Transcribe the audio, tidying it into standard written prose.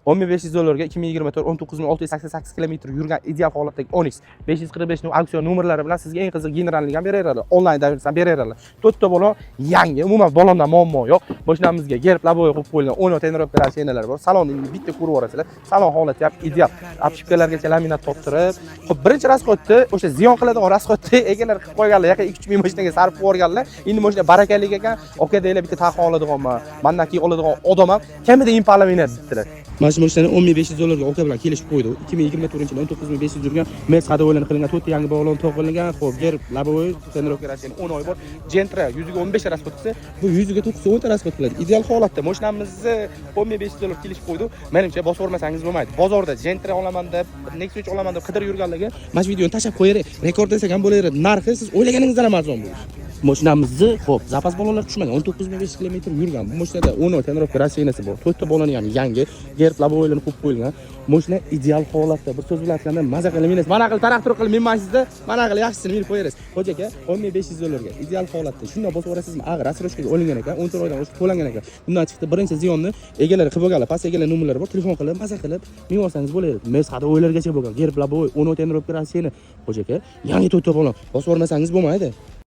10 500 dollarga 2024, 19 688 kilometr yurgan, ideal holatdagi Onix 545 auksion nomerlari bilan sizga eng qiziq генеральный ham beraveradi, onlayn доверенность ham beraveradi. To'rtta balon yangi, umuman balondan muammo yo'q. Mashinamizga gerb, лобовой qo'yib qo'yilgan, o'ng тонировка shinalar bor. Salonni bitta ko'rib yuborasizlar, salon holati ham ideal. Обшивка largacha laminat toptirib, ho'p, birinchi расход ni, o'sha ziyon qiladigan расход ni egalari qilib qo'yganlar, yaqin 2-3 ming mashinaga sarf qilib yuborganlar. Endi mashina barakalik ekan, aka deylar, bitta Taxon oladiganman, mandan keyin oladigan odam ham kamida Impala minadi, debdilar. Mana shu mashinani 10 500 dollarga aka bilan kelishib qo'ydi. 2024-yil, 19 500 yurgan, Merc ходовой larni qilingan, to'rtta yangi balon to'g'rilangan, ho'p, gerb, лобовой, тонировка 10 oy bor. Gentra yuziga 15 ta расход qilsa, bu yuziga 9 10 ta расход qiladi. Ideal holatda mashinamizni 10 500 dollar kelishib qo'ydi. Menimcha, bosib yubormasangiz bo'lmaydi. Bozorda Gentra olaman deb, Nexia 3 olaman deb qidirib yurganlarga mana shu videoni tashlab qo'yavering. Rekord desak ham bo'laveradi. Narxi siz o'ylaganingizdan ham arzon bo'ladi. Mashinamizni, ho'p, zapas balonlar tushmagan, 19 500 kilometr yurgan. Bu mashinada 10 oy тонировка рассеяние si bor. To'rtta baloni ham yangi, gerb, лобовой larni qo'yib qo'yilgan. Mashina ideal holatda. Bir so'z bilan aytganda, maza qilib minasiz. Mana qilib traktor qilib minmaysizda, mana qilib yaxshisini minib qo'yaverasiz. Hoji aka, 10 500 dollarga ideal holatda. Shundoq bosib yuborasizmi? Ag'ir рассрочка ga olingan ekan, 14 oydan oshiq to'langan ekan. Bundan chiqdi, birinchi ziyonni egalari qilib bo'lganlar. Past egalar nomerlari bor, telefon qilib, maza qilib minib olsangiz bo'laveradi. Merc ходовой largacha bo'lgan, gerb, лобовой, 10 oy тонировка рассеяние. Hoji aka, yangi to'rtta balon. Bosib yubormasangiz bo'lmaydi.